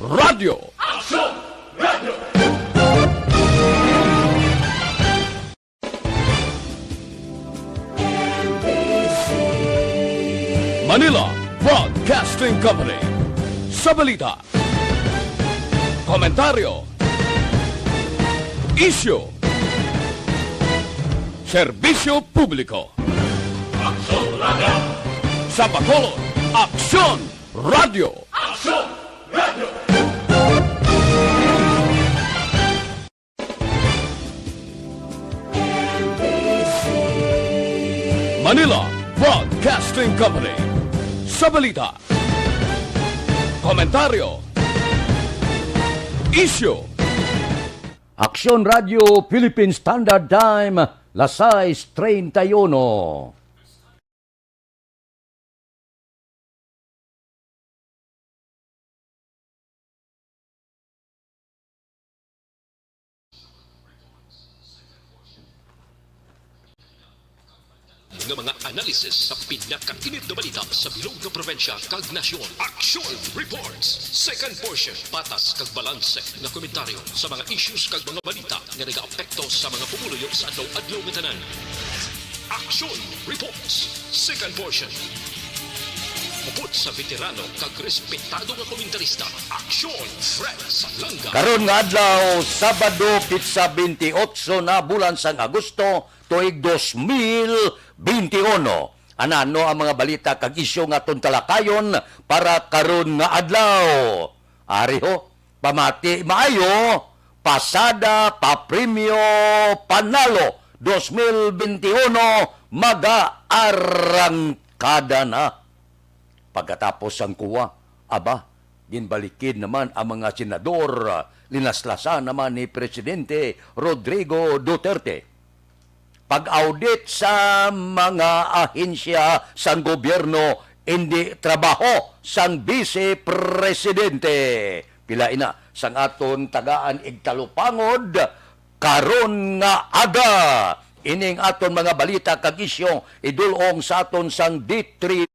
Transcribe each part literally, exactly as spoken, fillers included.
Radyo. Aksyon! Radyo! Manila Broadcasting Company. Sa balita, komentaryo, isyu, serbisyo publiko. Aksyon Radyo! Sa Bacolod, Aksyon Radyo! Aksyon Radyo! Manila Broadcasting Company. Sa balita, komentaryo, isyu, Aksyon Radyo Philippine Standard Time, las sais treinta y uno. Nga mga analisis sa pinakainit nga balita sa bilog nga probinsya kag nasyon. Action Reports, second portion. Patas kag balanse nga komentaryo sa mga issues kag mga balita nga nagaapekto sa mga pumuluyo sa adlaw-adlaw nga tanan. Action Reports, second portion. Upod sa veterano kag respetado nga komentarista, Action Fred Salanga. Karon nga adlaw, Sabado, pitsa twenty-eight na bulan sang Agosto, tuig dos mil twenty-uno. Anano ang mga balita kag isyu nga aton talakayon para karon nga adlaw? Ari ho, pamati maayo, pasada, papremyo, panalo, dos mil twenty-uno, mag-aarangkada na. Pagkatapos sang kuwa, aba, ginbalikid naman ang mga senador, linaslasan naman ni Presidente Rodrigo Duterte. Pag-audit sa mga ahensya sang gobyerno, indi trabaho sang Vice Presidente. Pila ina sang aton tagaan igtalupangod karon nga aga. Ining aton mga balita kag isyu idul-ong sa aton sang D three.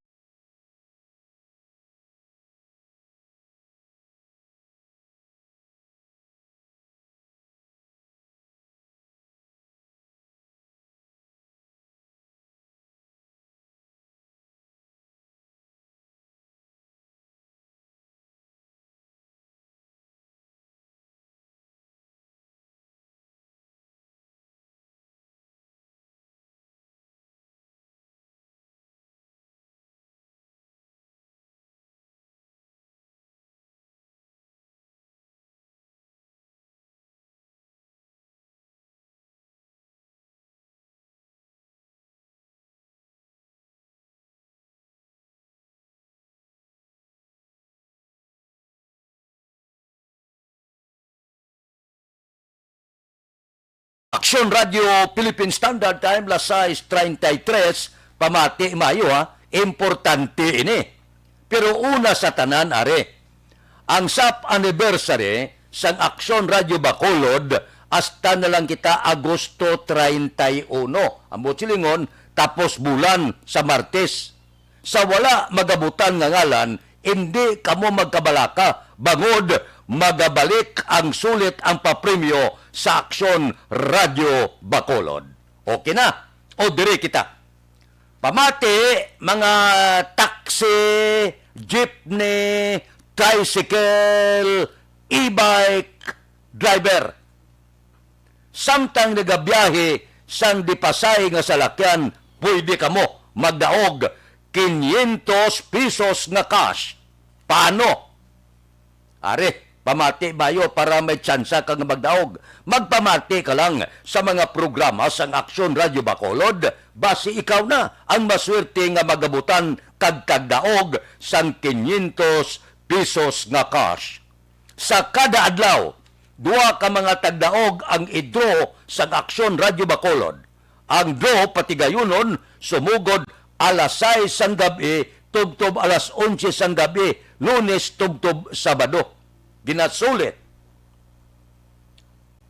Aksyon Radyo Philippine Standard Time, las sais treinta y tres, pamati maayo ha, importante ini. Pero una sa tanan, ari, ang sap anniversary sang Aksyon Radyo Bacolod, hasta na lang kita Agosto treinta y uno. Ang buot silingon, tapos bulan sa Martes. Sa wala magabutan nga ngalan, indi kamo magkabalaka, bangod magabalik ang sulit ang papremyo sa Aksyon Radyo Bacolod. Okay na? O diri kita. Pamati, mga taxi, jeepney, tricycle, e-bike driver. Samtang nagabiyahe sang Dipasay nga salakyan, pwede kamo magdaog quinientos pesos nga cash. Paano? Ari, pamati maayo para may tsansa ka nga magdaog. Magpamati ka lang sa mga programa sang Aksyon Radyo Bacolod, basi ikaw na ang maswerte nga magabutan kag kagdaog sang quinientos pesos nga cash. Sa kada adlaw, duha ka mga tagdaog ang i-draw sang Aksyon Radyo Bacolod. Ang draw patigayunon sumugod alas sais sang gab-i tubtob alas onse sang gab-i, Lunes tubtob Sabado. Ginasulit.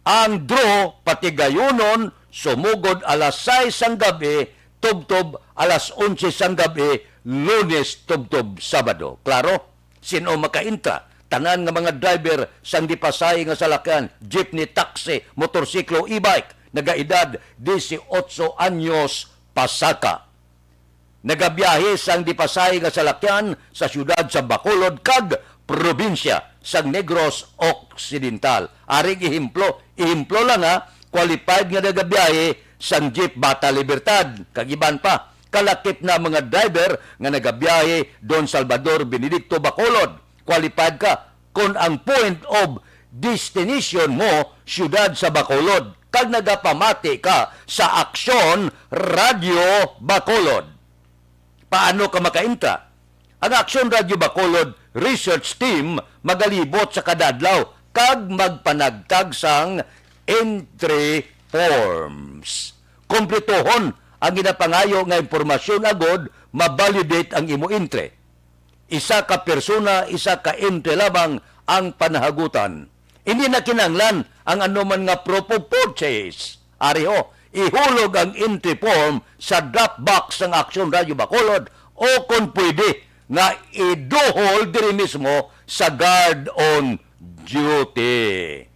Ang draw patigayunon sumugod alas sais sang gab-i tubtob alas onse sang gab-i, Lunes tubtob Sabado. Klaro? Sin-o makaintra? tanan nga mga driver sang dipasahi nga salakyan, jeepney, taxi, motorsiklo, e-bike, nagaedad disiotso anyos pasaka. Nagabiyahe sang dipasahi nga salakyan sa siyudad sa Bacolod kag probinsya sang Negros Occidental. Aring ehemplo, ehemplo lang ha, qualified nga nagabiyahe sang jeep Bata Libertad, kag iban pa. Kalakip na mga driver nga nagabiyahe Don Salvador, Benedicto, Bacolod. Qualified ka kon ang point of destination mo siyudad sa Bacolod kag nagapamati ka sa Aksyon Radyo Bacolod. Paano ka makaintra? Ang Aksyon Radyo Bacolod Research Team magalibot sa kada adlaw kag magpanagtag sang entry forms. Kompletohon ang ginapangayo nga impormasyon agod ma-validate ang imo entry. Isa ka persona, isa ka entry lamang ang panahagutan. Hindi na kinahanglan ang anuman nga proof of purchase. Ari ho, ihulog ang entry form sa drop box sang Aksyon Radyo Bacolod o kon pwede nga iduhol diri mismo sa guard on duty.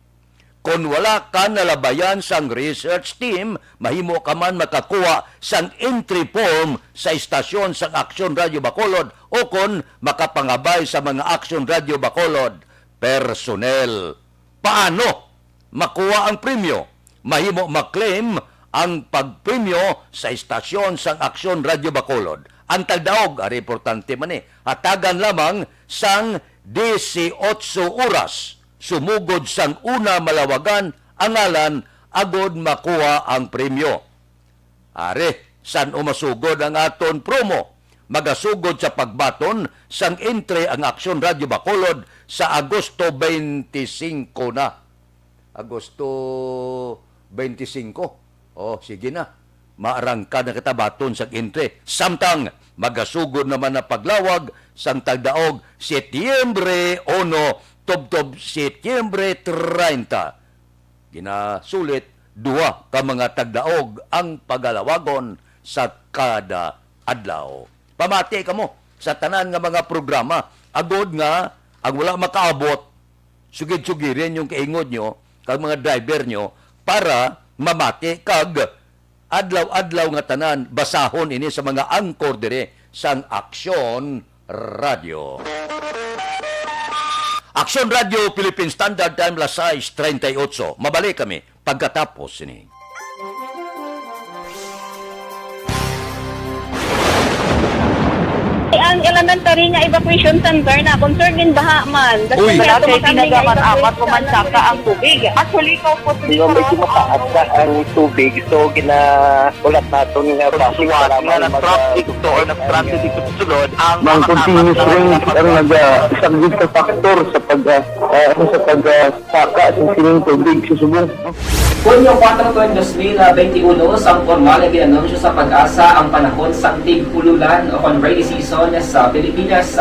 Kon wala ka nalabayan sang research team, mahimo ka man makakuha sang entry form sa istasyon sang Aksyon Radyo Bacolod o kon makapangabay sa mga Aksyon Radyo Bacolod personnel. Paano makuha ang premyo? Mahimo maklaim ang pagpremyo sa istasyon sang Aksyon Radyo Bacolod. Ang tagdaog, ari importante man ni, hatagan lamang sang disiotso oras sumugod sang una malawagan ang ngalan agod makuha ang premyo. Ari, san-o masugod ang aton promo? Magasugod sa pagbaton sang entry ang Aksyon Radyo Bacolod sa Agosto twenty-five na. Agosto twenty-five. Oh, sige na. Maarangka na kita baton sang entry. Samtang magasugod naman ang paglawag sang tagdaog Setyembre uno tubtob Setyembre treinta. Ginasulit, duha ka mga tagdaog ang pagalawagon sa kada adlaw. Pamati kamo sa tanan nga mga programa, agod nga ang wala makaabot, sugid-sugirin yung kaingod nyo kag mga driver nyo para mamati kag adlaw-adlaw nga tanan, basahon ini sa mga angkor diri sang Aksyon Radyo. Aksyon Radyo Philippine Standard Time, las sais treinta y ocho. Mabalik kami pagkatapos sini. Ang elementary nga evacuation center na concerned in baha man. Uy. Wala kay tinaga man amat o mansaka ang tubig. Actually, ikaw po, di ba, medyo mataas na ang tubig, so gina-, ulat naton nga traffic nga para na mag-, traffic to or nag-traffic dito sa sulod ang mga continuous rain ang nag-, ah, isang good factor sa pag, ah, ah, ano, sa pag, ah, saka sa sining tubig sa subong. Hunyo kuwatro tuig dos mil benti uno, sang pormal nga gin-anunsyo sa PAGASA ang panahon sang tig-ululan o kon rainy season sa Pilipinas.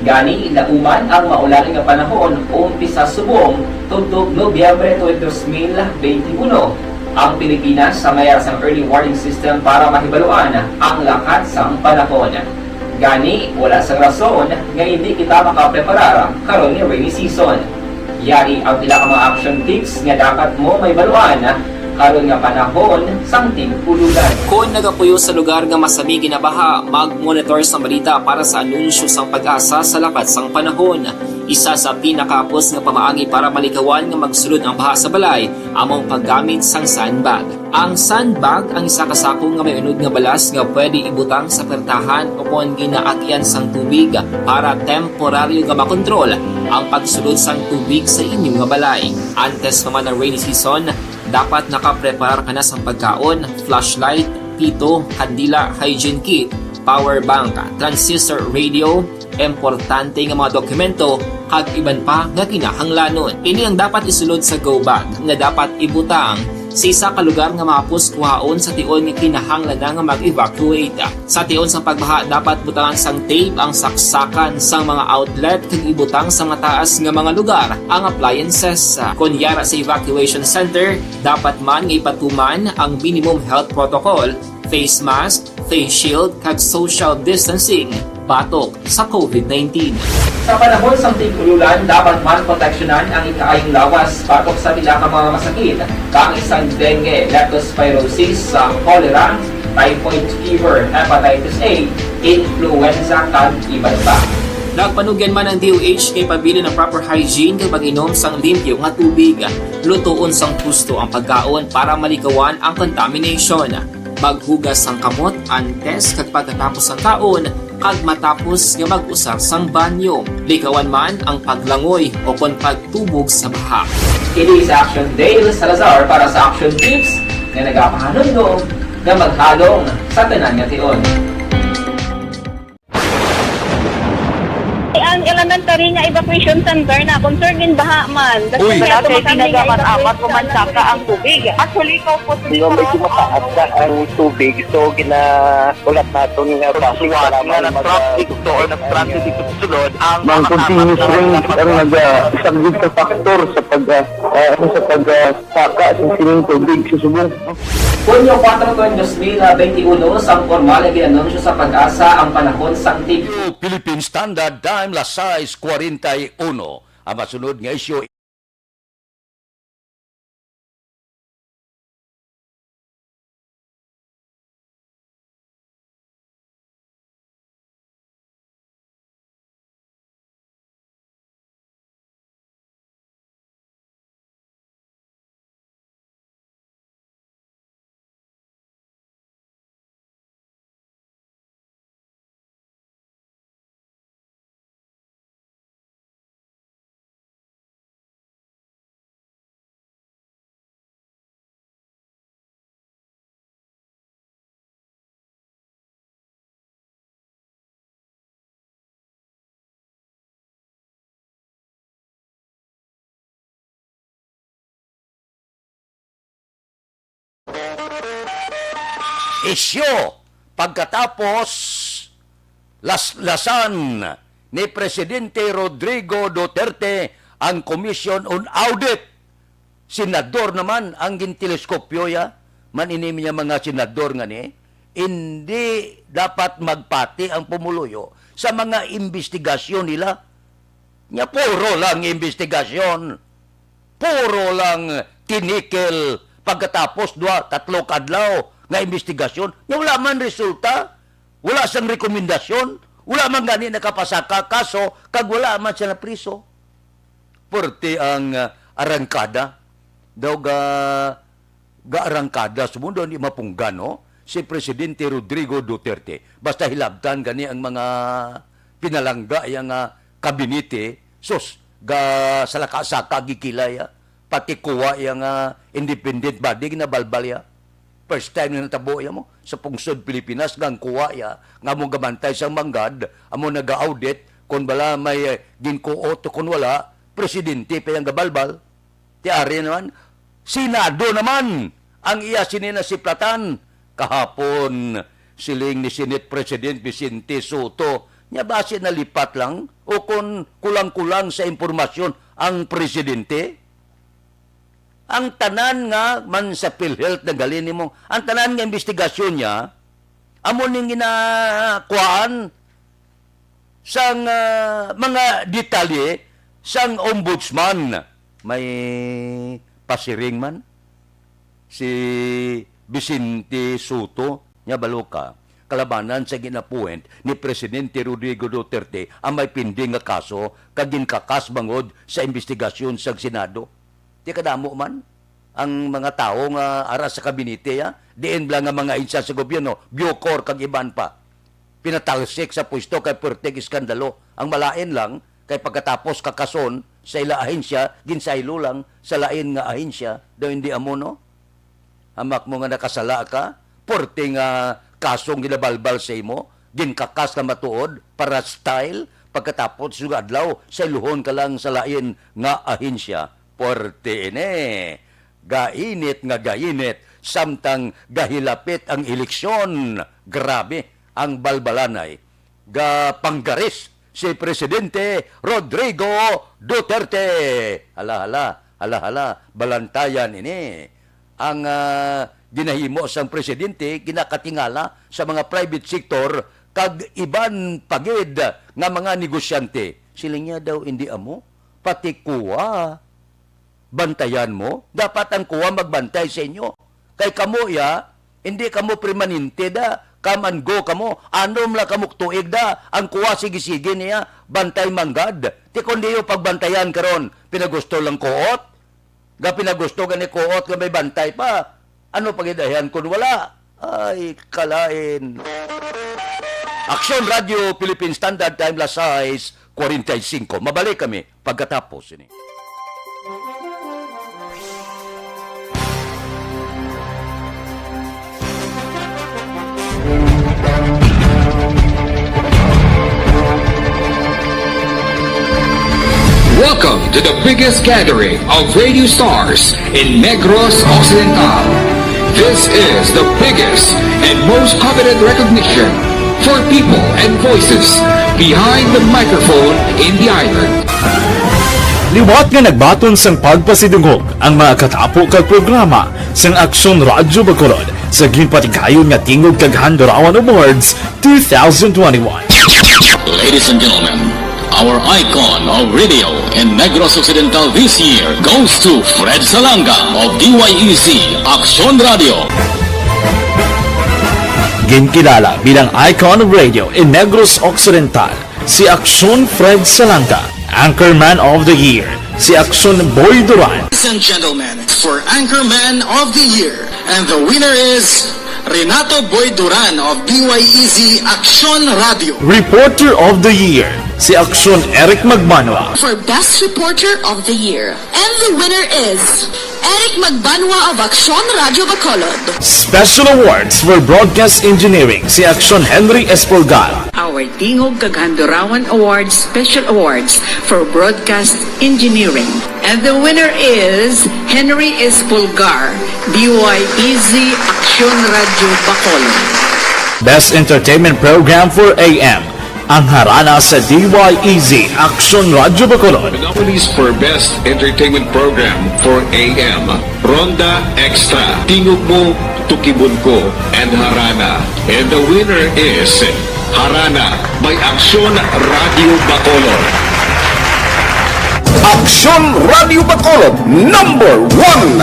Gani, nauman ang maulan nga panahon umpisa subong tubtob Nobyembre tuig dos mil benti uno. Ang Pilipinas sa may ara sang early warning system para mahibaluan ang lakat sang panahon. Gani, wala sang rason nga indi kita makapreparar karon nga rainy season. Yari ang pila ka mga action tips nga dapat mo mahibaluan karon nga panahon sang tig-ululan. Kon nagapuyo sa lugar nga masami ginabaha, mag-monitor sang balita para sa anunsyo sang PAGASA sa lakat sang panahon. Isa sa pinakahapos nga pamaagi para malikawan nga magsulod ang baha sa balay amo ang paggamit sang sandbag. Ang sandbag ang isa ka sako nga may unod nga balas nga pwede ibutang sa pertahan o kon ginaagian sang tubig para temporaryo nga makontrol ang pagsulod sang tubig sa inyo nga balay. Antes pa man ang rainy season, dapat nakapreparar ka na sang pagkaon, flashlight, pito, kandila, hygiene kit, power bank, transistor radio, importante nga mga dokumento, kag iban pa nga kinahanglanon. Ini ang dapat isulod sa go bag nga dapat ibutang sa isa ka lugar nga mahapos kuhaon sa tion nga kinahanglan na nga mag-evacuate. Sa tion sang pagbaha, dapat butangan sang tape ang saksakan sang mga outlet kag ibutang sa mataas nga mga lugar ang appliances. Kon yara sa evacuation center, dapat man nga ipatuman ang minimum health protocol, face mask, face shield, kag social distancing. batok sa COVID nineteen. Sa panahon sang tig-ululan, dapat man proteksyonan ang ikaayong lawas batok sa pila ka mga masakit, kaangay sang dengue, leptospirosis, sa cholera, typhoid fever, hepatitis A, influenza, kag iban pa. Nagpanugyan man ang D O H nga ipabilin ang proper hygiene kag pag-inom sang limpyo nga tubig. Lutoon sang husto ang pagkaon para malikawan ang contamination. Maghugas sang kamot antes kag pagkatapos sang kaon, kag matapos nga mag-usar sang banyo. Likawan man ang paglangoy o kon pagtubog sa baha. Kini si Action Dale Salazar para sa Action Tips nga nagapahanumdom nga maghalong sa tanan nga tion. Ang elementary nga evacuation center na concerned in baha man. Uy. Kaya wala kay tumakang nga ginagamit, evacuation amat ko man center. Saka ang tubig. Actually, ikaw po, medyo mataas na ang tubig, so ginahulat naton nga bus para nga man nag-traffic to or nag-traffic dito sa sulod, ang mga continuous rain ang nag-, ah, isang sa factor sa pag, ah, ah, ano, sa pag, ah, saka sa sining tubig sa subong. Hunyo kuwatro, tuig dos mil benti uno, sang pormal nga gin-anunsyo sa PAGASA ang panahon sang tig- Philippine Standard Time, las sais cuarenta y uno. Ang masunod nga isyu. Isyu, pagkatapos laslasan ni Presidente Rodrigo Duterte ang Commission on Audit. Senador naman ang ginteleskopyo ya. Man ini niya mga senador nga ni, hindi dapat magpati ang pumuluyo sa mga imbestigasyon nila. Nya puro lang imbestigasyon. Puro lang tinikel pagkatapos dua, tatlo ka adlaw nga imbestigasyon. Nya wala man resulta, wala sang rekomendasyon, wala man gani nakapasaka kaso, kag wala man siya napriso. Perte ang, ah, arangkada. Daw ga-, gaarangkada sa mundo, hindi mapunggan, no? Si Presidente Rodrigo Duterte. Basta hilabtan gani ang mga pinalangga iya nga kabinete, sus, ga salaka-saka gikilay, ah. Pati kuwa iya nga independent body ginabalbal iya. First time na natabo iya mo sa pungsod Pilipinas nga ang kuwa iya nga amo gabantay sang manggad, amo naga-audit kon bala may, eh, ginkuot o kon wala, presidente pa yang gabalbal. Ti ari naman, Senado naman ang iya sini nasiplatan. Kahapon, siling ni Senate President Vicente Soto, nya basi nalipat lang o kon kulang-kulang sa impormasyon ang presidente? Ang tanan nga man sa PhilHealth naghalin nimo, ang tanan nga investigasyon niya, amo ning ginakuhaan sang, ah, mga detalye sang ombudsman. May pasiring man si Vicente Soto, nya balo ka, kalabanan sa gin-appoint ni Presidente Rodrigo Duterte ang may pending nga kaso kag ginkakas bangod sa investigasyon sang Senado. Ti kadamo man ang mga tawo nga ara sa kabinete, ah, diin bala nga mga ahensya sa gobyerno, Bucor kag iban pa. Pinatalsik sa pwesto kay perting iskandalo. Ang malain lang kay pagkatapos kakason sa ila ahensya, ginsaylo lang sa lain nga ahensya. Daw hindi amo, no? Hamak mo nga nakasala ka, perting, ah, kasong ginabalbal sa imo, ginkakas ka matuod para style, pagkatapos nga adlaw, sayluhon ka lang sa lain nga ahensya. Puwerte ini. Gainit nga gainit, samtang gahilapit ang eleksyon. Grabe ang balbalanay. Gapanggaris si Presidente Rodrigo Duterte. Hala, hala, hala, hala, balantayan ini. Ang, ah, ginahimo sang presidente, ginakatingala sa mga private sector kag iban pa gid nga mga negosyante. Siling niya daw, "Indi amo, pati kuwa, bantayan mo. Dapat ang kuwa magbantay sa inyo. Kay kamo, ya, indi kamo permanente da. Come and go kamo. Anom lang kamo tuig da. Ang kuwa, sige-sige niya, bantay man gad. Ti kon di yo pagbantayan karon, pinagusto lang kuot? Ga pinagusto gani kuot nga may bantay pa. Ano pa gid ayhan kun wala?" Ay, kalain. Aksyon Radio Philippine Standard Time, las sais cuarenta y cinco. Mabalik kami pagkatapos ini. Welcome to the biggest gathering of radio stars in Negros Occidental. This is the biggest and most coveted recognition for people and voices behind the microphone in the island. Liwat nga nagbaton sang pagpasidungog ang mga katapo kag programa sang Aksyon Radyo Bacolod sa ginpatigayon nga Tingog kag Handurawan Awards two thousand twenty-one. Ladies and gentlemen, our icon of radio in Negros Occidental this year goes to Fred Salanga of D Y E Z Aksyon Radio. Ginkilala bilang icon of radio in Negros Occidental si Aksyon Fred Salanga, Anchorman of the Year si Aksyon Boy Duran. Ladies and gentlemen, for Anchorman of the Year, and the winner is Renato Boy Duran of D Y E Z Aksyon Radio. Reporter of the Year si Aksyon Eric Magbanwa. For Best Reporter of the Year, and the winner is Eric Magbanwa of Aksyon Radio Bacolod. Special Awards for Broadcast Engineering si Aksyon Henry Espolgar. Our Tingog kag Handurawan Awards Special Awards for Broadcast Engineering. And the winner is Henry Espolgar, D Y E Z Aksyon Radio Bacolod. Best Entertainment Program for A M, ang Harana sa D Y E Z Aksyon Radio Bacolod. The nominees for Best Entertainment Program for A M, Ronda Extra, Tingog Mo, Tukibon Ko, and Harana. And the winner is Harana by Aksyon Radio Bacolod. Aksyon Radio Bacolod, number one.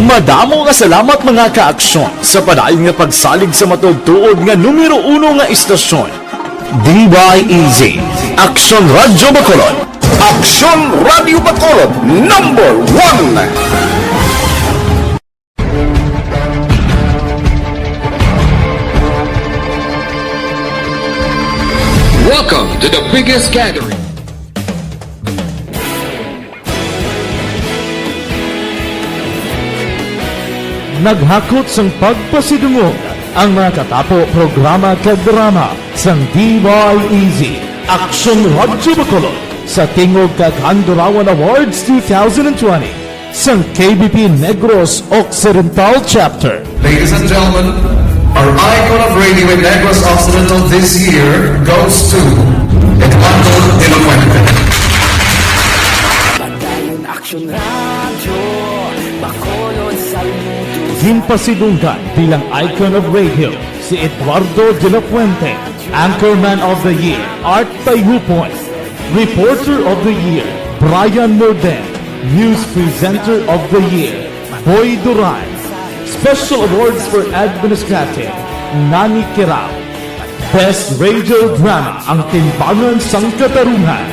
Madamo nga salamat, mga ka-Aksyon, sa padayon nga pagsalig sa matuod-tuod nga numero uno nga istasyon. D Y E Z, Aksyon Radyo Bacolod. Aksyon Radyo Bacolod, number one. Welcome to the biggest gathering. Naghakot sang pagpasidungog ang mga katapo programa kag drama sang D Y E Z Aksyon Radyo Bacolod sa Tingog kag Handurawan Awards two thousand twenty sang K B P Negros Occidental Chapter. Ladies and gentlemen, our icon of radio in Negros Occidental this year goes to Eduardo de la Fuente. Padayon Aksyon Radyo Bacolod, saludo. Ginpasidunggan bilang icon of radio si Eduardo de la Fuente, Anchorman of the Year, Art Tayhupon, Reporter of the Year, Brian Morden, News Presenter of the Year, Boy Duran, Special Awards for Administrative, Nani Kirao, Best Radio Drama, Ang Timbangan sang Katarungan.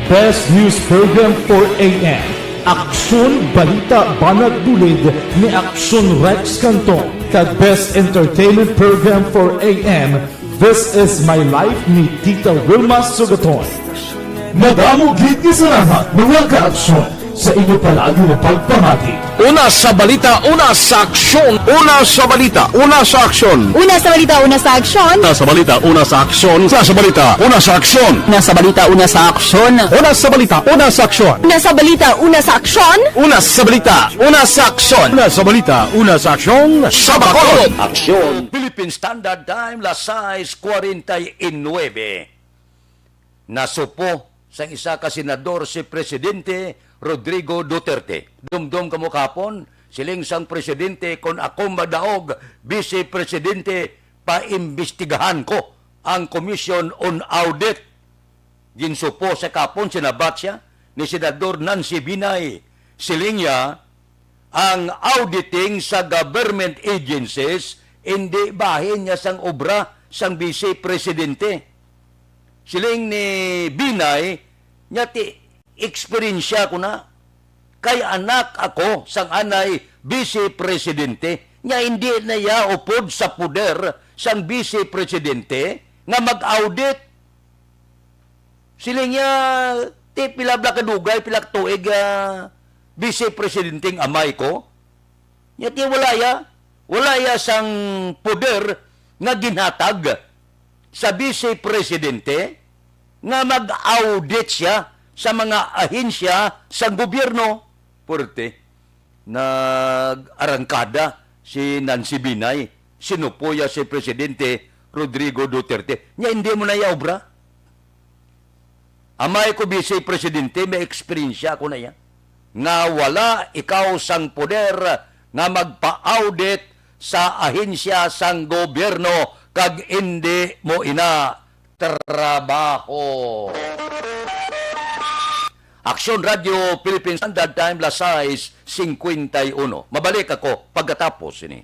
Best News Program for A M, Aksyon Balita Banat Bulid ni Aksyon Rex Canton, kag Best Entertainment Program for A M, This Is My Life ni Tita Wilma Sugaton. Madamo gid nga salamat, mga ka-Aksyon, sa inyo palagi nga pagpamati. Una sa balita, una sa aksyon. Una sa balita, una sa aksyon. Una sa balita, una sa aksyon. Una sa balita, una sa aksyon. Una sa balita, una sa aksyon. Una sa balita, una sa aksyon. Una sa balita, una sa aksyon. Una sa balita, una sa aksyon. Una sa balita, una sa aksyon. Una sa balita, una sa aksyon. Sa Bacolod. Aksyon. Philippine Standard Time, las sais cuarenta y nueve. Nasupo sang isa ka senador si Presidente Rodrigo Duterte. Dumdom kamo kahapon, siling sang presidente, "Kon ako madaog, Vice Presidente, paimbestigahan ko ang Commission on Audit. Ginsupo sa kapon, sinabat siya ni Senador Nancy Binay. Siling niya, ang auditing sa government agencies indi bahin niya sang obra sang Vice Presidente. Siling ni Binay, niya ti eksperyensya ko na. Kay anak ako sang anay Vice Presidente, niya indi na iya upod sa poder sang Vice Presidente nga mag-audit. Siling niya, ti pila bala ka dugay, pila ka tuig, ah, Vice Presidente ang amay ko. Niya ti wala iya, wala iya sang poder nga ginhatag sa Vice Presidente nga mag-audit siya sa mga ahensya sang gobyerno. Purti, nag-arangkada si Nancy Binay, sinupo iya si Presidente Rodrigo Duterte. Niya, hindi mo na iya obra. Amay ko, Vice Presidente, may eksperyensya ako na iya, nga wala ikaw sang poder nga magpa-audit sa ahensya sang gobyerno, kag indi mo ina trabaho. Aksyon Radio Philippine Standard Time, las sais cincuenta y uno. Mabalik ako pagkatapos sini.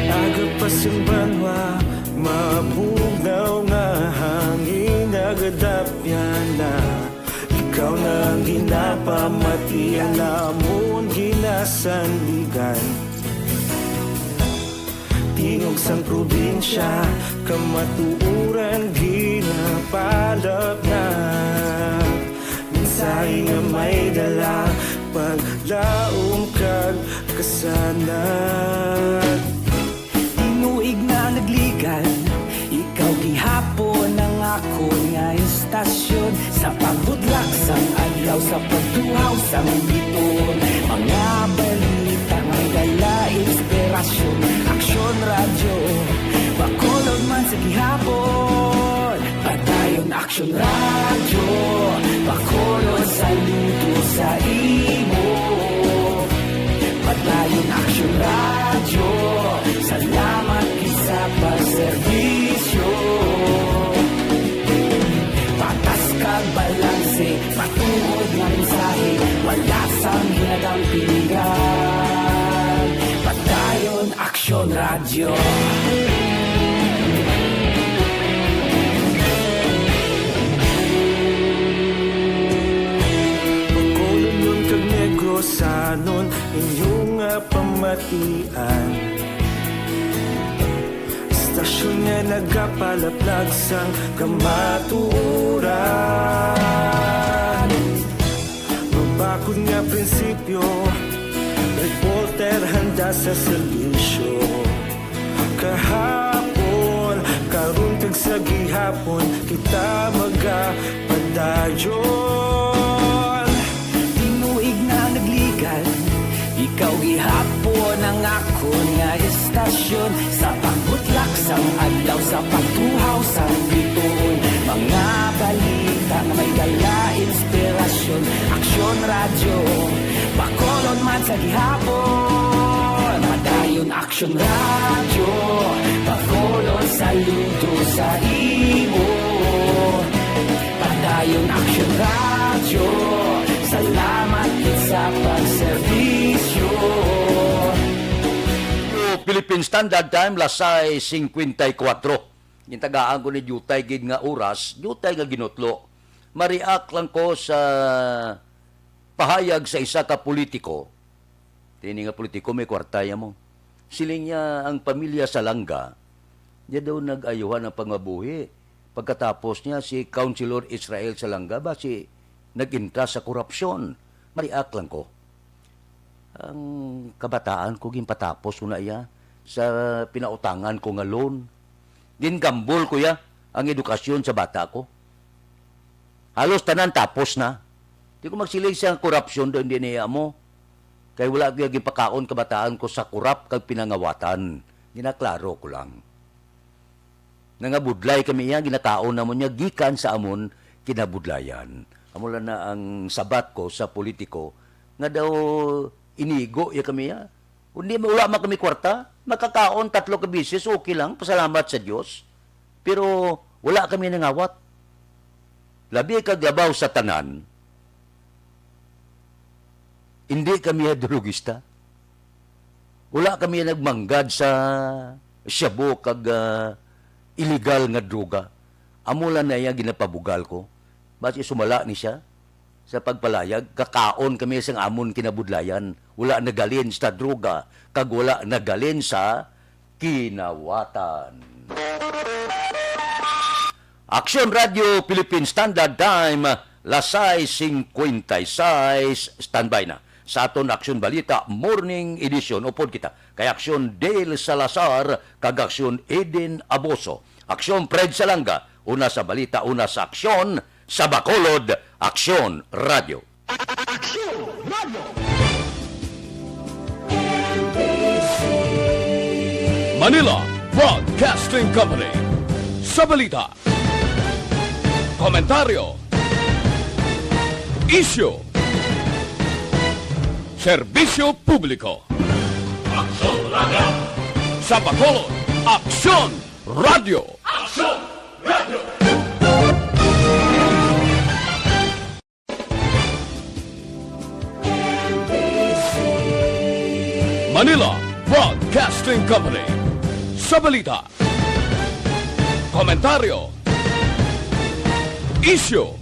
Aga pa sing banwa, mabugnaw nga hangin nagadapyan na. Ikaw na ang ginapamati, ang amon ginasandigan. Tingog sang probinsya, kamatuoran ginapalapnag. Mensahe nga may dala, paglaom kag kasanag. Tinuig na nagligan, ikaw gihapon ang akon nga istasyon. Sa pagbudlak sang adlaw, sa pagtuhaw sang bituon, mga balita may dala inspirasyon. Aksyon Radyo, Bacolod man sa gihapon. Padayon Aksyon Radyo, Bacolod, saludo sa imo. Padayon Aksyon Radyo, salamat gid sa pagserbisyo. Patas kag balanse, matuod nga mensahe, wala sang hinadang piligan. Padayon Aksyon Radyo. Bacolodnon kag Negrosanon, inyo nga pamatian. Istasyon nga nagapalaplag sang kamatuoran. Mabakod nga prinsipyo, reporter handa sa serbisyo. Kahapon, karon kag sa gihapon, kita magapadayon. Tinuig na nagligan, ikaw gihapon ang akon nga istasyon. Sa pagbutlak sang adlaw, sa pagtuhaw sang bituon, mga balita nga may dala inspirasyon. Aksyon Radyo, Bacolod man sa gihapon. Padayon Aksyon Radyo, Bacolod, saludo sa imo. Padayon Aksyon Radyo, salamat gid sa pagserbisyo. Philippine Standard Time, las sais cincuenta y cuatro. Gintagaan ko ni diutay gid nga oras, diutay nga ginutlo. Ma-react lang ko sa pahayag sa isa ka politiko. Tini nga politiko may kwarta ya mo. Siling niya ang pamilya Salanga, niya daw nag-ayuhan ang pangabuhi. Pagkatapos niya, si Councilor Israel Salanga, basi nag-intra sa korupsyon. Ma-react lang ko. Ang kabataan ko ginpatapos ko na iya sa pinautangan ko nga loan. Gingambol ko ya ang edukasyon sa bata ko. Halos tanan tapos na. Di ko magsiling sa korupsyon daw, hindi niya mo. Kay wala ko gipakaon kabataan ko sa korap kag pinangawatan. Ginaklaro ko lang. Nangabudlay kami iya, ginakaon namon niya gikan sa amon kinabudlayan. Amo lang na ang sabat ko sa politiko nga daw inigo iya kami iya. Kundi wala man kami kwarta, makakaon tatlo ka bisis, okay lang, pasalamat sa Dios. Pero wala kami nangawat. Labi kag labaw sa tanan, hindi kami drugista. Wala kami nagmanggad sa shabu kag, ah, illegal nga droga. Amo lang na iya ginapabugal ko. Basi sumala ni siya sa pagpalayag, kakaon kami sang amon kinabudlayan. Wala nagalin sa droga, kag wala nagalin sa kinawatan. Aksyon Radio Philippine Standard Time, las sais cincuenta y seis, standby na. Sa aton Aksyon Balita Morning Edition, upod kita kay Aksyon Dale Salazar kag Aksyon Eden Aboso. Aksyon Fred Salanga, una sa balita, una sa aksyon, sa Bacolod, Aksyon Radio. Aksyon Radio. Manila Broadcasting Company. Sa balita, komentaryo, isyu, serbisyo publiko. Aksyon Radio. Sa Bacolod, Aksyon Radio. Aksyon Radio. Manila Broadcasting Company. Sa balita, komentaryo, isyu,